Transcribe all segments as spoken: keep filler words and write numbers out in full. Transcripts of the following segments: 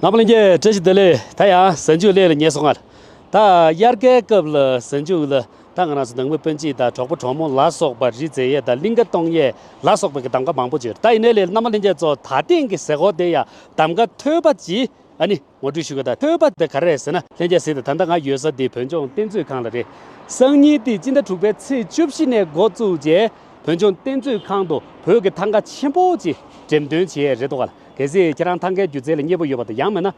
རྣམ་པ་ལྷན་རྒྱས་བཀྲ་ཤིས་བདེ་ལེགས། ད་ཡང་གཟའ་མཇུག་སླེབས་ལ་ཉེ་སོང་ང་། ད་དབྱར་ཁའི་སྐབས་ལ་གཟའ་མཇུག་ལ་ད་ང་རང་ཚོ་ནང་མི་སྤུན་མཆེད་དང་གྲོགས་པོ་གྲོགས་མོ་ལ་སོགས་པ་རི་འཛེག་ཡས་དང་གླིང་ག་གཏོང་ཡས་ལ་སོགས་པའི་གི་གདམ་ག་མང་པོ་ཅིག་ཡོད། ད་ཡིན་ནའི་ལས་རྣམ་པ་ལྷན་རྒྱས་ཚོ་ད་ཐེངས་ཀྱི་གཟའ་འཁོར་དེ་ཡང་གདམ་ག་ཐོས་པ་ཅིག་ཨ་ནི་ངོ་སྤྲོད་ཞུ་གི། ད་ཐོས་པ་དེ་ག་རེ་རེད་ཟེར་ན། ལྷན་རྒྱས་གཟིགས་དང་། ད་ལྟ་ང་ཡོད་ས་འདི་བོད་ལྗོངས་རྟེན་མཛོད་ཁང་ལ་རེད། སང་ཉིན་དེ་སྤྱི་ཟླ་དྲུག་པའི་ཚེས་བཅུ་བཞི་ནས་འགོ་བཙུགས་རྗེས་བོད་ལྗོངས་རྟེན་མཛོད་ཁང་དུ་བོད་ཀྱི་ཐང་ག་ཆེན་པོ་ཅིག་འགྲེམས་སྟོན་བྱེད་ཡས་རེད་འདུག་ག་ལ། གལ་སྲིད་ཁྱེད་རང་ཐང་གའི་སྒྱུ་རྩལ་ལ་མཉེས་པོ་ཡོད་པ་དང་། ཡང་མིན་ན་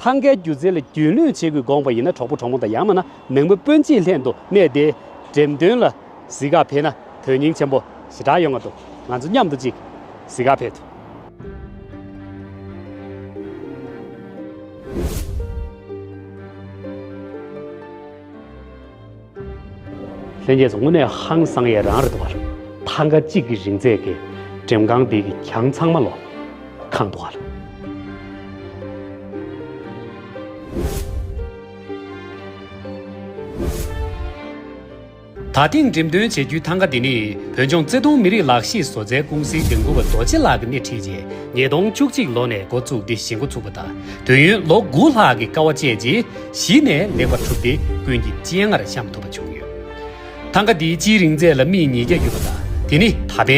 ཐང་གའི་སྒྱུ་རྩལ་ལ་རྒྱུས་ལོན་བྱེད་དགོས་དགོངས་པ་ཡིན་ན། གྲོགས་པོ་གྲོགས་མོ་དང་ཡང་མིན་ན་ནང་མི་སྤུན་མཆེད་ལྷན་དུ་གནས་དེ་འགྲེམས་སྟོན་ལ་གཟིགས་ག་ཕེབས་ན་དོན་སྙིང་ཆེན་པོ་ཞེ་དྲག་ཡོང་གི་འདུག་ང་ཚོ་མཉམ་དུ་ཅིག་གཟིགས་ག་ཕེབས་དོ། ལྷན་རྒྱས་ཚོ་དངོས་གནས་ཧང་སང་ཡས་རང་རེད་འདུག་ག་ལ། ཐང་ག་གཅིག་གི་རིང་ཚད་ཀྱི་འགྲེམས་ཁང་འདི་གི་གྱང་ཚང་མ་ལོ་གང་འདུག་ག་ལ། ད་ཐེངས་འགྲེམས་སྟོན་བྱེད་རྒྱུའི་ཐང་ག་འདི་ནི་བོད་ལྗོངས་བརྩེ་དུང་མི་རིགས་ལག་ཤེས་བཟོ་རྩལ་ཀུང་སིའི་འགན་འཁུར་བ་རྡོ་རྗེ་ལགས་ཀྱིས་སྣེ་ཁྲིད་རྗེས་ཉིས་སྟོང་བཅུ་གཅིག་ལོ་ནས་འགོ་བཙུགས་ཏེ་གཞི་འགོ་ཚུགས་པ་དང་། དུས་ཡུན་ལོ་དགུ་ལྷག་གི་དཀའ་བ་སྤྱད་རྗེས་གཞི་ནས་ལེགས་པར་གྲུབ་སྟེ་ཀུན་གྱི་སྤྱན་སྔར་བཤམས་ཐུབ་པ་བྱུང་ཡོད། ཐང་ག་འདིའི་སྤྱིའི་རིང་ཚད་ལ་སྨི་ཉིས་བརྒྱ་ཡོད་པ་དང་། དེ་ནི་ད་ཕན་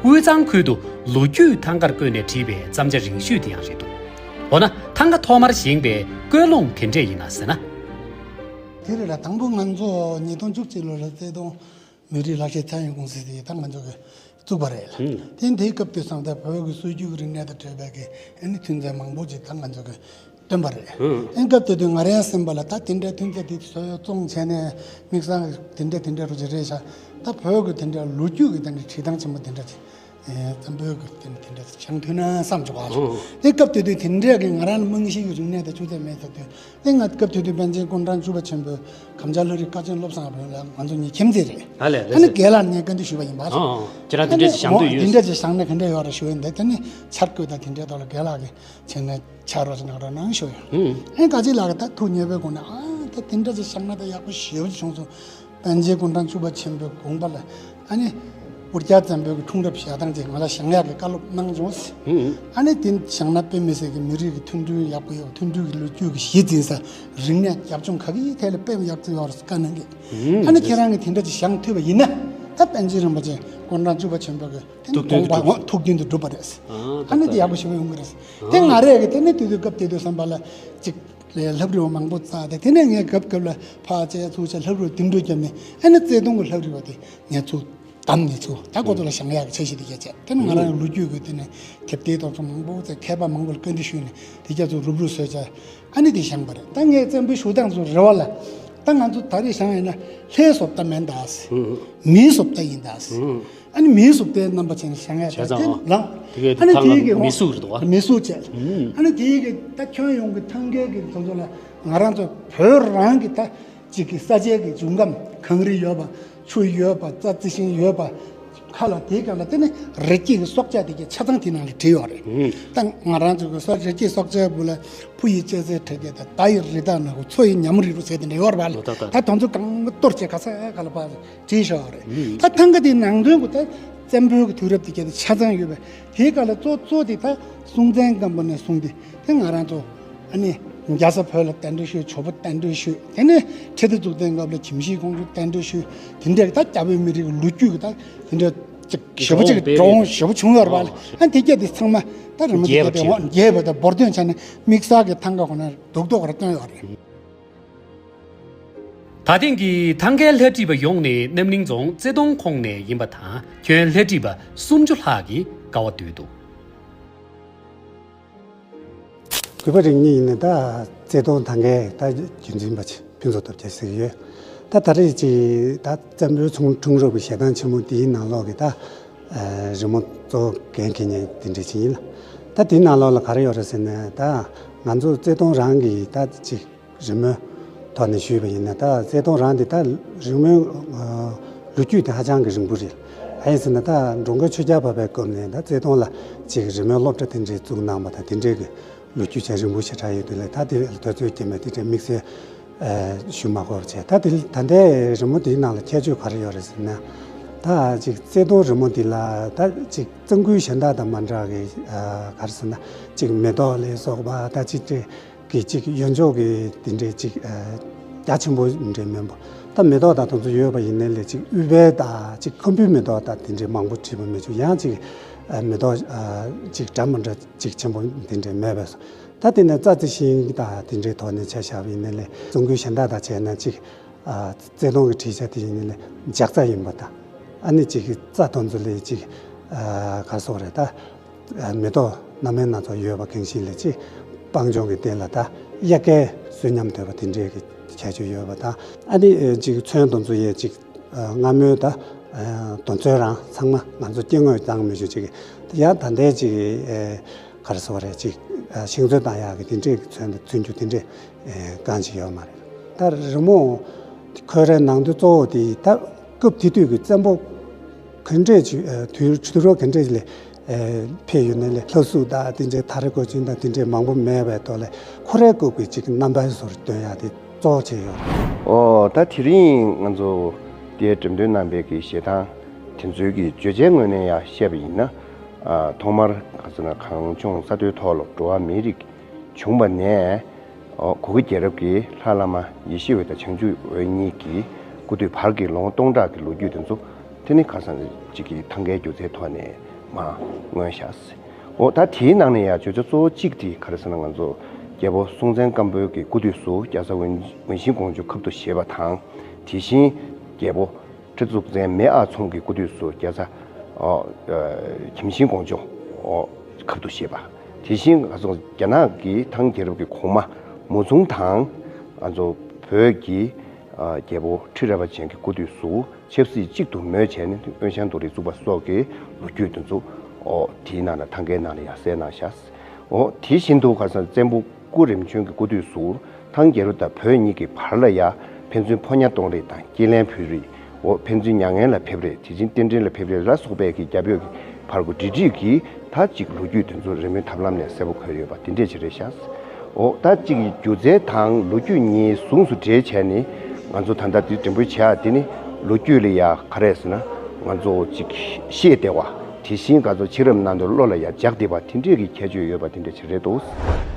དབུས་གཙང་ཁུལ་དུ་ལོ་རྒྱུས་ཐང་གར་བཀོད་ནས་བྲིས་པའི་བརྩམས་བྱ་རིང་ཤོས་དེ་ཡང་རེད་འདུག། འོ་ན་ཐང་ག་ཐོག་མར་བཞེངས་པའི་ཀུན་སློང་དེ་འདྲས་ཡིན་ན་ཟེར་ན། དེ་རེད་ལ། དང་པོ་ང་ཚོ་ཉིས་སྟོང་བཅུ་གཅིག་ལོ་ལ་བརྩེ་དུང་མི་རིགས་ལག་ཤེས་ཚད་ཡོད་ཀུང་སི་དེ་ད་ང་ཚོ་གི་བཙུགས་པ་རེད་ལ། ཧུམ། དེ་དེའི་སྐབས་དུས་སང་ད་བོད་ཀྱི་སྲོལ་རྒྱུན་གྱི་རིག་གནས་དང་འབྲེལ་བའི་གི་ཨ་ནི་ཐོན་རྫས་མང་པོ་ཅིག་ད་ང་ཚོ་གི་བཏོན་པ་རེད། ཧུམ། ཨེ་སྐབས་དེ་དུས་ང་རའི་སེམས་པ་ལ་ད་དེ་འདྲའི་ཐོན་རྫས་དེ་ཚོ་བཙོང་བྱས་ནས་དམིགས་བསལ་དེ་འདྲ་དེ་འདྲ་རུ་ཅིག་རེད་ཤག། ད་བོད་ཀྱི་དེ་འདྲ་ལོ་རྒྱུས་ཀྱི་དེ་འདྲ་བྲིས་ཐང་ཆེན་པོ་དེ་འདྲ་ཅིག་ཨེ་བཙན་པོའི་གི་དེ་འདྲ་དེ་འདྲ་བཞེངས་ཐུབ་ན་བསམ་བྱུང་བ། ཨོ། དེ་སྐབས་དེ་དུས་དེ་འདྲའི་གི་ང་རང་ལ་རྨང་གཞི་གི་རིག་གནས་དང་ཆུ་ཚད་མེད་ཚར་དུས། དེ་ང་སྐབས་དེ་དུས་པཎ་ཆེན་སྐུ་ཕྲེང་བཅུ་པ་ཆེན་པོའི་གམ་བཅར་ལྷ་རིས་དཀའ་ཆེན་བློ་བཟང་རབ་ལགས་ང་ཚོ་གཉིས་ཁྱིམ་མཚེས་རེད། ཨ་ལས་རེད། ཨ་ནི་རྒན་ལགས་ནས་བཀའ་འདྲི་ཞུས་པ་ཡིན་པ། ཨོ་ཨོ། ཁྱེད་རང་དེ་འདྲ་ཅིག་བཞེངས་འདོད་ཡོད། དེ་འདྲ་ཅིག་བཞེངས་ན་ག་འདྲ་ཡོད་རེད་ཞུས་ཡིན། དེ་དེ་ནི་འཆར་བཀོད་དང་དེ་འདྲའི་ཐོག་ལ་རྒན་ལགས་ཀྱིས་བྱས་ན་ཕྱག་རོགས་ཅིག་གནང་རོགས་གནང་ཞུ་ཡ། ཨུམ། ཨེ་དཀའ་ཆེན་ལགས་ཀྱིས་ད་ཐུགས་མཉེས་པོའི་སྒོ་ནས། ཨ་ད་དེ་འདྲ་ཅིག་བཞེངས་ན་ད་ཡག་པོ་ཞེ་པོ་ཅིག་བྱུང་སོང་། པཎ་ཆེན་སྐུ་ཕྲེང་བཅུ་པ་ཆེན་པོའི་དགོངས་པ་ལ་ཨ་ནི་ཨོ་རྒྱན་བཙན་པོའི་གི་འཁྲུངས་རབས་ཞལ་ཐང་ཅིག་ང་ལ་བཞེངས་ཡག་གི་བཀའ་སློབ་གནང་བྱུང་། ཨུམ། ཨ་ནི་དེ་བཞེངས་ན་དཔེ་མི་སྲིད་གི་མི་རིགས་ཀྱི་མཐུན་སྒྲིལ་ཡག་པོ་ཡོད། མཐུན་སྒྲིལ་གྱི་ལོ་རྒྱུས་ཀྱི་གཞི་འཛིན་ས་རིག་གནས་རྒྱབ་ལྗོངས་ག་གི་ཐད་ལ་དཔེ་ཡག་པོ་ཡོད་རེད་བཀའ་གནང་གི། ཨུམ། ཨ་ནི་ཁྱེད་རང་གིས་དེ་འདྲ་ཅིག་བཞེངས་ཐུབ་པ་ཡིན་ན་ད་པཎ་ཆེན་རིན་པོ་ཆེ་སྐུ་ཕྲེང་བཅུ་པ་ཆེན་པོ་གི་དེ་དགོངས་པ་ཐུགས་འདུན་དུ་འགྲུབ་པ་རེད། ཨ་ཨ་ནི་དེ་ཡག་པོ་ཞེ་པོ་ཡོང་གི་རེད། དེ་ང་རེ་གི་དེ་ནི་དུས་དུས་སྐབས་དེ་དུས་བསམ་པ་ལ་ཅིག་ལས་ལྷ་བྲིས་པ་མང་པོ་བཙལ་ཏེ། དེ་ནས་ངས་སྐབས་སྐབས་ལ་ཕར་བྱས་ཚུར་བྱས་ལྷ་བྲིས་པ་དེ་འདྲ་བརྒྱབ་ནས། ཨ་ནི་བརྩེ་དུང་གི་ལྷ་བྲིས་པ་དེ་ངས་ཚུར་བདམས་ནས་ཚུར་ད་ཁོ་ཚོ་ལ་བཞེངས་ཡག་གི་འཆར་གཞི་དེ་བརྒྱབ་བྱས། དེ་ནི་ང་རང་གི་ལོ་རྒྱུས་ཀྱི་དེ་ནས་དེབ་ཐེར་དང་ཚོ་མང་པོ་བཙལ། མཁས་པ་མང་པོ་ལ་བཀའ་འདྲི་ཞུས་ནས་དེ་རྒྱ་ཚོ་རུབ་རུབ་བཟོས་བྱས། ཨ་ནི་དེ་བཞེངས་པ་རེད། ད་ངས་བཙན་པོའི་བཞུགས་སྟངས་ཚོ་རེ་བ་ལ། ད་ང་ཚོ་ད་རེས་བཞེངས་ཡིན་ན་ལྷའི་བཟོ་ལྟ་མིན་ད། མིའི་བཟོ་ལྟ་ཡིན་ད། ཨ་ནི་མིའི་བཟོ་ལྟའི་རྣམ་པ་ཅན་བཞེངས་ཡ་དེ་བྱས་ཙང་། དེ་ལངས། དེ་གའི་ཨ་ནི་ཐང་དེའི་གི་མི་གཟུགས་རེད་འདུག་བ། མི་གཟུགས་བྱས། ཨ་ནི་དེའི་གི་ད་ཁྱོན་ཡོངས་ཀྱི་ཐང་གའི་གི་ཚོ་ཚོ་ལ་ང་རང་ཚོ་བོད་རང་གི་ད་ཅིག་གི་ས་ཆའི་གི་འབྱུང་ཁམས། གངས་རི་ཡོད་པ། ཆུ་ཡོད་པ། རྩྭ་རྩི་ཤིང་ཡོད་པ། ཁ་ལ་དེའི་སྒང་ལ་དེ་ནི་རི་སྐྱེས་ཀྱི་སྲོག་ཆགས་དེ་གའི་ཆ་ཚང་དེ་ནང་ལ་བྲིས་ཡོད་རེད། ད་ང་རང་ཚོ་གི་སྲོག་རི་སྐྱེས་སྲོག་ཆགས་བུ་ལ་ཕུ་ཡི་ལྕེ་རྩེ་ཁྲ་རྒྱས་དང་། མདའ་ཡི་རི་དྭགས་ནག་པོ། མཚོ་ཡི་ཉ་མོ་རི་རུ་ཟེར་དེ་འདྲ་ཡོད་རེད་པ། ད་ད་དེ་ཚོ་གང་གཏོར་བྱས་ག་ས་ག་ལ་ཕར་བྲིས་བཞག་ཡོད་རེད། ད་ཐང་ག་དེའི་ནང་དོན་གོ་ད་བཙན་པོའི་གི་དུས་རབས་དེ་གའི་ཆ་ཚང་ཡོད་པས། དེའི་སྒང་ལ་གཙོ་གཙོ་དེ་ད་སྲོང་བཙན་སྒམ་པོ་ནས་བཟུང་སྟེ་དེ་ང་རང་ཚོ་ཨ་ནི་རྒྱ་བཟའ་བོད་ལ་གདན་འདྲེན་ཞུས། ཇོ་བོ་གདན་འདྲེན་ཞུས། དེ་ནས་ཁྲི་ལྡེ་གཙུག་བརྟན་སྐབས་ལ་གྱིམ་ཤིང་ཀོང་ཇོ་གདན་འདྲེན་ཞུས། དེ་འདྲའི་ད་རྒྱ་བོད་མི་རིགས་ཀྱི་ལོ་རྒྱུས་ཀྱི་ད་དེ་འདྲ་ཅིག་ཞེ་པོ་ཅིག་འགྲོ་འོང་ཞེ་པོ་བྱུང་ཡོད་རེད་པ། ཨ་དེ་གྱད་དེ་ཚང་མ་ད་རི་མོ་དེ་གྱད་དེ་འོ་རྒྱས་པ་དང་འབུར་འདོན་བྱས་ནས་དམིགས་བསལ་གྱི་ཐང་ག་ཁོ་ན་རྡོག་རྡོག་རེ་བཏོན་ཡོད་རེད། ད་ཐེངས་ཀྱི་ཐང་གའི་ལྷ་བྲིས་པ་ཡོངས་ནི་རྣམ་གླིང་རྫོང་རྩེ་གདོང་ཁོངས་ནས་ཡིན་པ་དང་། ཁྱོན་ལྷ་བྲིས་པ་སུམ་ཅུ་ལྷག་གིས་དཀའ་བ་སྤྱད་འདུག། གུས་པ་རིགས་གཉིས་ཡིན་ན་ད་རྩེ་གདོང་ཐང་གའི་ད་རྒྱུན་འཛིན་པ་ཆེ་ཕུན་ཚོགས་སྟོབས་རྒྱལ་ཟེར་གྱི་ཡོད། ད་ད་རེས་ཀྱི་ད་བཙན་པོའི་འཁྲུངས་འཁྲུངས་རབས་ཀྱི་ཞལ་ཐང་ཆེན་མོ་དེའི་ནང་ལོགས་ཀྱི་ད་རི་མོ་གཙོ་བོ་འགན་འཁྱེར་མཁན་དེ་འདྲ་ཅིག་ཡིན་ལ། ད་དེའི་ནང་ལོགས་ལ་ག་རེ་ཡོད་རེད་ཟེར་ན། ད་ང་ཚོ་རྩེ་གདོང་རང་གི་ད་ཅིག་རི་མོའི་ཐོག་ནས་ཞུས་པ་ཡིན་ན། ད་རྩེ་གདོང་རང་དེ་ད་རི་མོའི་ལོ་རྒྱུས་དེ་ཧ་ཅང་གི་རིང་པོ་རེད། གང་ཡིན་ཟེར་ན་ད་འགྲོ་མགོན་ཆོས་རྒྱལ་འཕགས་པའི་སྐབས་ནས་ད་རྩེ་གདོང་ལ་ཅིག་རི་མོའི་སློབ་གྲྭ་དེ་འདྲའི་བཙུགས་གནང་བ་དང་། དེ་འདྲའི་གི་ལོ་རྒྱུས་ཅིག་རིང་པོ་ཞེ་དྲག་ཡོད་དུས་ལ། ད་དེ་དུས་ཚོད་རྐྱེན་པས་དེ་འདྲའི་དམིགས་བསལ་ཞུ་མ་དགོས་པ་བྱས། ད་དེ་ད་ལྟའི་རི་མོ་དེའི་ནང་ལ་ཁྱད་ཆོས་ག་རེ་ཡོད་རེད་ཟེར་ན། ད་ཅིག་རྩེ་གདོང་རི་མོ་འདི་ལ་ད་ཅིག་རྩ་འགུལ་གཞན་དག་དང་མ་འདྲ་གི་ག་རེ་ཟེར་ན། ཅིག་མེ་ཏོག་ལ་སོགས་པ་ད་ཅིག་ཅིག་ གི་ཅིག་ཡོན་ཆོག་གི་དེ་འདྲའི་ཅིག་ཨ་རྒྱ་ཆེན་པོ་འདྲའི་མིན་པ། ད་མེ་ཏོག་དང་དེ་ཚོ་ཡོད་པ་ཡིན་ནའི་ལས་ཅིག་ཨུཏྤལ་དང་ཅིག་ཁམ་བུའི་མེ་ཏོག་དང་དེ་འདྲའི་མང་པོ་བྲིས་པ་མི་བྱུང་། ཡང་ཅིག་ཨ་མེ་ཏོག་ཨ་ཅིག་འདྲ་མི་འདྲ་ཅིག་ཆེན་པོ་དེ་འདྲའི་མེད་པས་སོ། ད་དེ་ནས་རྩྭ་རྩི་ཤིང་དང་དེ་འདྲའི་ཐོག་ནས་ཆ་བཞག་པ་ཡིན་ནའི་ལས་རྫོང་ཁུལ་གཞན་དག་དང་བྱས་ན་ཅིག་ཨ་བརྩེ་དུང་གི་བྲིས་ཆ་དེ་ཡིན་ནའི་ལས་ལྗགས་རྩྭ་ཡིན་པ་དང་། ཨ་ནི་ཅིག་རྩྭ་དེ་ཚོ་ལས་ཅིག་ཨ་ག་རེ་ཟེར་དགོས་རེད། ད་ཨ་མེ་ཏོག་སྣ་མིན་སྣ་ཚོགས་ཡོད་པ་གང་ཞིག་ལས་ཅིག་སྤང་ལྗོངས་ཀྱི་སྟེང་ལ་ད་དབྱར་ཁའི་གསོན་ཉམས་དོད་པ་དེ་འདྲའི་གི་ཁྱད་ཆོས་ཡོད་པ་དང་། ཨ་ནི་ཨ་ཅིག་ཚོན་དེ་ཚོ་ཡས་ཅིག་ཨ་སྔ་མོའི་ད་ཨ་དེ་ཚོའི་རང་ཚང་མ་ང་ཚོ་སྐྱེ་དངོས་དང་མི་ཞུ་ཅིག་ཡང་ད་ལྟའི་ཅིག་ཨ་ག་རེ་ཟེར་དགོས་རེད། ཅིག་ཨ་ཤིང་ཚོན་བཏང་ཡག་གི་དེ་འདྲའི་ཚོན་དང་ཚོན་རྒྱུ་དེ་འདྲའི་ཨ་གང་ཅིག་ཡོད་མ་རེད། ད་རི་མོ་ཁོ་རའི་ནང་དོན་གཙོ་བོ་དེ་ད་སྐབས་དེ་དུས་ཀྱི་བཙན་པོ་ག་འདྲས་ཅིག་ཨ་དུས་དུས་རབས་ག་འདྲས་ལས་ཨ་ཕེབས་ཡོད་ནའི་ལས་ལྷ་གཟུགས་དང་དེ་འདྲའི་ཐག་རིང་གོས་ཆེན་དང་དེ་འདྲའི་མང་པོ་མེད་པའི་ཐོག་ལས་ཁོ་རའི་སྐབས་ཀྱི་ཅིག་རྣམ་པའི་བཟོ་འདྲ་སྟོན་ཡག་དེ་གཙོ་བོ་བྱས་ཡོད་རེད། ཨོ། ད་དེ་རིང་ང་ཚོ་དེའི་འགྲེམས་སྟོན་གནང་བའི་གི་གཞས་གཏམ་དེ་ཚོའི་གི་བརྗོད་བྱའི་ངོས་ནས་ཡང་བཤད་པ་ཡིན་ན། ཨ་ཐོག་མར་ག་ཚོད་ན་གངས་ལྗོངས་ས་མཐོའི་ཐོག་ལ་འགྲོ་བ་མིའི་རིགས་བྱུང་བ་ནས། ཨོ། གུ་གེ་རྒྱལ་རབས་ཀྱི་ལྷ་བླ་མ་ཡེ་ཤེས་འོད་དང་བྱང་ཆུབ་འོད་གཉིས་ཀྱི་སྐུ་དུས་བར་གྱི་ལོ་ངོ་སྟོང་ཕྲག་གི་ལོ་རྒྱུས་དེ་ཚོ་དེ་ནི་ཁ་སང་གཅིག་གི་ཐང་གའི་སྒྱུ་རྩལ་ཐོག་ནས་མར་མངོན་བཞག། ཨོ། ད་དེའི་ནང་ནས་ཡང་བརྗོད་བྱ་གཙོ་བོ་གཅིག་དེ་ག་རེ་ཟེར་ན། ང་ཚོ་རྒྱལ་པོ་སྲོང་བཙན་སྒམ་པོའི་གི་སྐུ་དུས་སུ་རྒྱ་བཟའ་འོན་འོན་ཤིང་ཀོང་ཇོ་ཁབ་ཏུ་བཞེས་པ་དང་། དེ་བཞིན་རྒྱལ་པོ་ཁྲི་གཙུག་བཙན་མེས་ཨག་ཚོམ་གྱི་སྐུ་དུས་སུ་རྒྱ་བཟའ་ཨོ་ཨ་གྱིམ་ཤིང་ཀོང་ཇོ་ཨོ་ཁབ་ཏུ་བཞེས་པ། དེ་བཞིན་ང་ཚོ་རྒྱ་ནག་གི་ཐང་རྒྱལ་རབས་ཀྱི་གོང་མ་མུ་ཙུང་དང་། ང་ཚོ་བོད་ཀྱི་ཨ་རྒྱལ་པོ་ཁྲི་རལ་པ་ཅན་གྱི་སྐུ་དུས་སུ་ཆབ་སྲིད་གཅིག་ཏུ་མོས་བྱས་ནས་དབོན་ཞང་རྡོ་རིང་བཙུགས་པ་སོགས་ཀྱི་ལོ་རྒྱུས་དེ་ཚོ་ཨོ་དེའི་ནང་ལ་ཐང་གའི་ནང་ལ་ཡང་གསལ་གནང་བཞག། ཨོ། དེ་བཞིན་དུ་ཁ་སང་བཙན་པོ་སྐུ་རིམ་བྱོན་གྱི་སྐུ་དུས་སུ་ཐང་རྒྱལ་རབས་དང་བོད་གཉིས་ཀྱི་བར་ལ་ཡང་ཕན་ཚུན་ཕོ་ཉ་གཏོང་རེས་དང་། སྐྱེས་ལན་ཕུལ་རེས། ཨོ། ཕན་ཚུན་མྱ་ངན་ལ་ཕེབས་རེས། དེ་བཞིན་རྟེན་འབྲེལ་ལ་ཕེབས་རེས་ལ་སོགས་པའི་གི་རྒྱ་བོད་ཀྱི་བར་གྱི་འབྲེལ་འདྲིས་ཀྱི་ད་ཅིག་ལོ་རྒྱུས་དེ་ཚོ་རི་མོའི་ཐབས་ལམ་ནས་གསལ་པོ་འཁོད་ཡོད་པ་དེ་འདྲས་ཅིག་རེད་ཤག། ཨོ། ད་ཅིག་སྒྱུ་རྩལ་དང་ལོ་རྒྱུས་གཉིས་ཟུང་དུ་འབྲེལ་བྱས་ནས་ང་ཚོ་ད་ལྟ་འདི་འགྲེམས་སྤེལ་བྱེད་ཡག་དེ་ནི་ལོ་རྒྱུས་ལ་ཡ་ག་རེ་ཟེར་ན། ང་ཚོ་ཅིག་ཤེས་བདེ་བ། དེ་བཞིན་ང་ཚོ་ཕྱི་རབས་ནང་དུ་བློ་ལ་ཡ་འཇགས་བདེ་བ་དེ་འདྲས་ཀྱི་ཁྱད་ཆོས་ཡོད་པ་དེ་འདྲས་ཅིག་རེད་འདུག།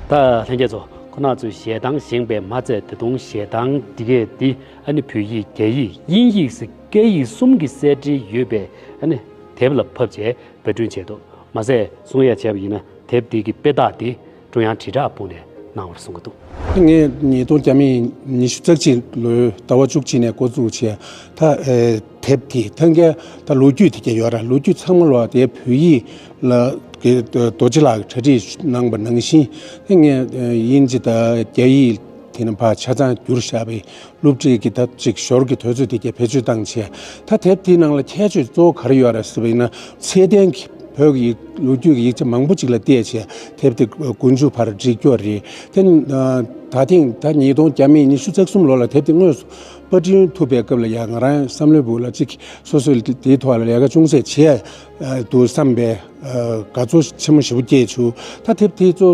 ད་ལྷན་རྒྱས་ཚོ། ཁོ་ན་ཚོས་གཞས་གཏམ་བཞེངས་པས་མ་ཚད། ད་དུང་གཞས་གཏམ་འདི་གས་འདི་ཨ་ནི་བོད་ཡིག་རྒྱ་ཡིག་དབྱིན་ཡིག་སྐད་ཡིག་གསུམ་གྱི་གསལ་འགྲེལ་ཡོད་པའི་ཨ་ནི་དེབ་ལ་ཕབ་བྱས་དཔར་སྐྲུན་བྱས་འདུག། མ་ཟད་གསུང་ཡ་བྱས་པ་ཡིན་ན། དེབ་འདི་གི་དཔེ་རྟགས་འདི་ཀྲུང་དབྱང་དྲིལ་བསྒྲགས་པུའུ་ནས་གནང་བར་གསུང་གི་འདུག། ངས་ཉིས་སྟོང་ཉི་ཤུ་རྩ་གཅིག་ལོའི་ཟླ་བ་བཅུ་གཅིག་ནས་འགོ་བཙུགས་བྱས། ད་ཨེ་དེབ་དེ་ཐང་གའི་ད་ལོ་རྒྱུས་དེ་ག་ཡོད་ར། ལོ་རྒྱུས་ཚང་མ་ལོག་དེ་བོད་ཡིག་ལ་གི་རྡོ་རྗེ་ལགས་གྲ་སྒྲིག་གནང་པ་ནང་བཞིན། ངས་ཨེ་དབྱིན་ཇི་དང་རྒྱ་ཡིག་དེ་ནས་ཕར་ཆ་ཚང་བསྒྱུར་བཞག་པའི་སློབ་ཁྲིད་ཀྱི་ད་ཅིག་ཞོར་གྱི་དུས་ཚོད་དེ་ག་བེད་སྤྱོད་བཏང་བྱས། ད་དེབ་དེའི་ནང་ལ་ཁྱད་ཆོས་གཙོ་བོ་ག་རེ་ཡོད་རེད་ཟེར་བ་ཡིན་ན། ཚད་ལྡན་གྱི་བོད་ཀྱི་ལོ་རྒྱུས་ཀྱི་ཡིག་ཆ་མང་པོ་ཅིག་ལ་བལྟས་བྱས་དེབ་དེ་མགོ་མཇུག་བར་བསྒྲིགས་ཀྱི་ཡོད་རེད། དེ་ནི་ད་ཐེངས་ད་ཉིས་སྟོང་ཉི་ཤུ་རྩ་གསུམ་ལོ་ལ་དེབ་དེ་དངོས་སུ་པར་སྐྲུན་ཐུབ་པའི་སྐབས་ལ་ཡང་ང་རང་བསམ་བློའི་སྦུག་ལ་ཅིག་སོ་སོས་དེའི་ཐོག་ལ་ལས་ཀ་ཅུང་ཟད་བྱས་འདུག་བསམ་པའི་དགའ་ཚོར་ཆེན་མོ་ཞེ་པོ་སྐྱེས་བྱུང་། ད་དེབ་དེ་གཙོ་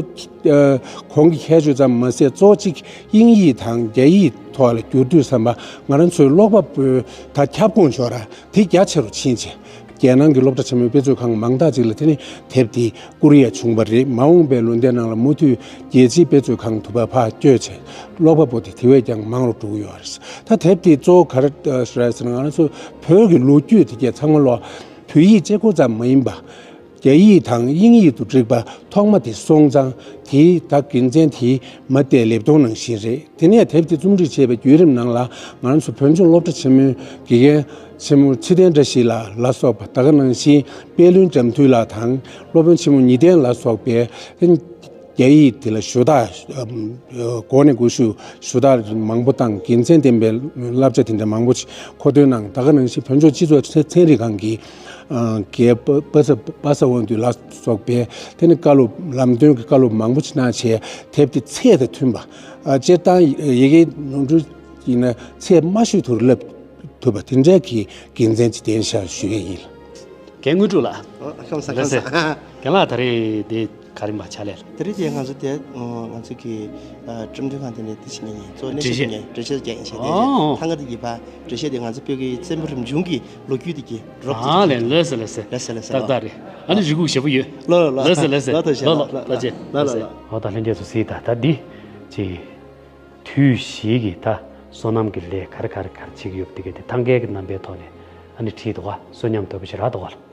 གོང་གི་ཁྱད་ཆོས་ཙམ་མ་ཟད། གཙོ་གཅིག་དབྱིན་ཡིག་དང་རྒྱ་ཡིག་ཐོག་ལ་བསྒྱུར་དུས་ཙམ་པ་ང་རང་ཚོའི་ཀློག་པ་པོའི་ད་ཁྱབ་ཁོངས་ཡོད་ར་དེ་རྒྱ་ཆེ་རུ་ཕྱིན་བྱས། རྒྱལ་ནང་གི་སློབ་གྲྭ་ཆེན་མོའི་དཔེ་མཛོད་ཁང་མང་དག་ཅིག་ལ་དེ་ནི་དེབ་དེ་བསྐུར་ཡ་བྱུང་བ་རེད། མ་འོངས་པའི་ལོ་ཟླའི་ནང་ལ་མུ་མཐུད་རྒྱལ་སྤྱིའི་དཔེ་མཛོད་ཁང་དུ་ཕར་བསྐྱོད་བྱས་ཀློག་པ་པོ་དེ་དེ་བས་ཀྱང་མང་རུ་འགྲོ་གི་ཡོད་རེད། ད་དེབ་དེ་གཙོ་བོ་ག་རེ་རེད་ཟེར་ན། ང་རང་ཚོ་བོད་ཀྱི་ལོ་རྒྱུས་དེ་གས་ཚང་མ་ལོག་བོད་ཡིག་གཅིག་པོ་ཙམ་མ་ཡིན་པ། རྒྱ་ཡིག་དང་དབྱིན་ཡིག་ཏུ་བསྒྲིགས་པ་ཐོག་མ་དེ་སོང་ཙང་། དེའི་ད་དགེ་མཚན་དེ་མ་བལྟས་ལེབ་མཐོང་ནང་བཞིན་རེད། དེ་ནས་དེབ་དེ་རྩོམ་སྒྲིག་བྱས་པའི་བརྒྱུད་རིམ་ནང་ལ། ང་རང་ཚོ་བོད་ལྗོངས་སློབ་གྲྭ་ཆེན་མོའི་དགེ་རྒན་ཆེན་མོ་ཚེ་བརྟན་བཀྲ་ཤིས་ལགས་ལ་སོགས་པ། ད་ག་ནང་བཞིན་པད་གླིང་དགྲ་འདུལ་ལགས་དང་སློབ་དཔོན་ཆེན་མོ་ཉི་བསྟན་ལ་སོགས་པས། རྒྱ་ཡིག་དེ་ལ་ཞུ་དག་ཨམ་འགོ་ནས་འགོ་ཞུ་ཞུ་དག་མང་པོ་དང་། དགེ་མཚན་ལྡན་པའི་བསླབ་བྱ་དེ་འདྲ་མང་པོ་ཞིག་མཁོ་འདོན་གནང་། ད་ག་ནང་བཞིན་བོད་ལྗོངས་སྤྱི་ཚོགས་ཚན་ཚན་རིག་ཁང་གི་ཨ་རྒན་པ་པ་ས་པ་ས་དབང་འདུས་ལ་སོགས་པས་དེ་ནི་བཀའ་སློབ་ལམ་སྟོན་གྱི་བཀའ་སློབ་མང་པོ་ཞིག་གནང་བྱས། དེབ་དེ་ཚད་དང་མཐུན་པ། ཨ་སྤྱིར་བཏང་ཡི་གེ་ནོར་འཁྲུལ་ཡིན་ན་ཚད་དམའ་ཤོས་དུ་ལབ་ཐུབ་པ་དེ་འདྲའི་གི་དགེ་མཚན་ཅིག་ལྡན་ཤག་ཞུ་ཡས་ཡིན། རྒན་དངོས་གྲུབ་ལགས། ཨ་ཁམས་བཟང་ལགས་སོ། ཁམས་བཟང་། རྒན་ལགས་ད་རེས་དེ་ག་རེ་མ་ཕྱག་ལས་ལ། དེ་རིང་དེ་ང་ཚོ་དེ་ང་ཚོ་གི་ཨ་བཅའ་མར་ཁང་དེ་ནས་དེ་བྱེད་མཁན་ཡིན། གཙོ་གནད་འགྲེལ་བཤད་བྱེད་མཁན་འགྲེལ་བཤད་རྒྱག་མཁན་བྱེད་མཁན་ཡིན། ཨོ། ཐང་ག་དེ་གི་ཕར་འགྲེལ་བཤད་དེ་ང་ཚོ་བོད་ཀྱི་བཙན་པོ་རིམ་བྱུང་གི་ལོ་རྒྱུས་དེ་གི་རོབ་ཙམ། ཨ་ལས། ལགས་སོ་ལགས་སོ། ལགས་སོ་ལགས་སོ། ཏག་ཏག་རེད། ཨ་ནི་རེ་སྒུག་ཞེ་པོ་ཡོད། ལགས་ལགས་ལགས། ལགས་སོ་ལགས་སོ། ལགས་ཐུགས་རྗེ་ཆེ། ལགས་ལགས་ལགས་ལགས། ལགས་ལགས་ལགས། ཨོ་ད་ལྷན་རྒྱས་ཚོ་གཟིགས་དང་། ད་འདི་ ཅེས། དུས་བཞིའི་གི་ད་སོ་ནམ་གྱི་ལས་ག་རེ་ག་རེ་ག་རེ་བྱེད་ཀྱི་ཡོད་པ་དེ་གའི་དེ་ཐང་གའི་གི་རྣམ་པའི་ཐོག་ནས་ཨ་ནི་བྲིས་འདུག་ག། གསོན་ཉམས་དོད་པོ་ཞེ་དྲག་འདུག་ག།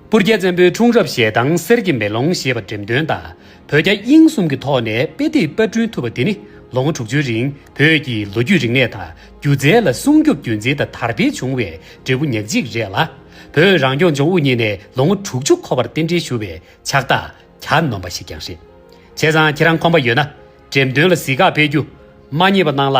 སྤུར་རྒྱལ་བཙན་པོའི་འཁྲུངས་རབས་ཞལ་ཐང་གསེར་གྱི་མེ་ལོང་ཞེས་པ་འགྲེམས་སྟོན་དང་། བོད་རྒྱ་དབྱིན་གསུམ་གྱི་ཐོག་ནས་དཔེ་དེབ་པར་སྐྲུན་ཐུབ་པ་དེ་ནི་ལོ་ངོ་དྲུག་ཅུའི་རིང་བོད་ཀྱི་ལོ་རྒྱུས་རིག་གནས་དང་སྒྱུ་རྩལ་ལ་སྲུང་སྐྱོབ་རྒྱུན་འཛིན་དང་དར་སྤེལ་བྱུང་བའི་འབྲས་བུ་ཉག་གཅིག་རེད་ལ། བོད་རང་སྐྱོང་ལྗོངས་དབུ་བརྙེས་ནས་ལོ་ངོ་དྲུག་ཅུ་འཁོར་བར་རྟེན་འབྲེལ་ཞུ་བའི་ཕྱག་རྟགས་གྱ་ནོམ་པ་ཞིག་ཀྱང་རེད། བྱས་ཙང་ཁྱེད་རང་ཁོམ་པ་ཡོད་ན་འགྲེམས་སྟོན་ལ་གཟིགས་ག་ཕེབས་རྒྱུ་མ་བསྙེལ་བ་གནང་ལ།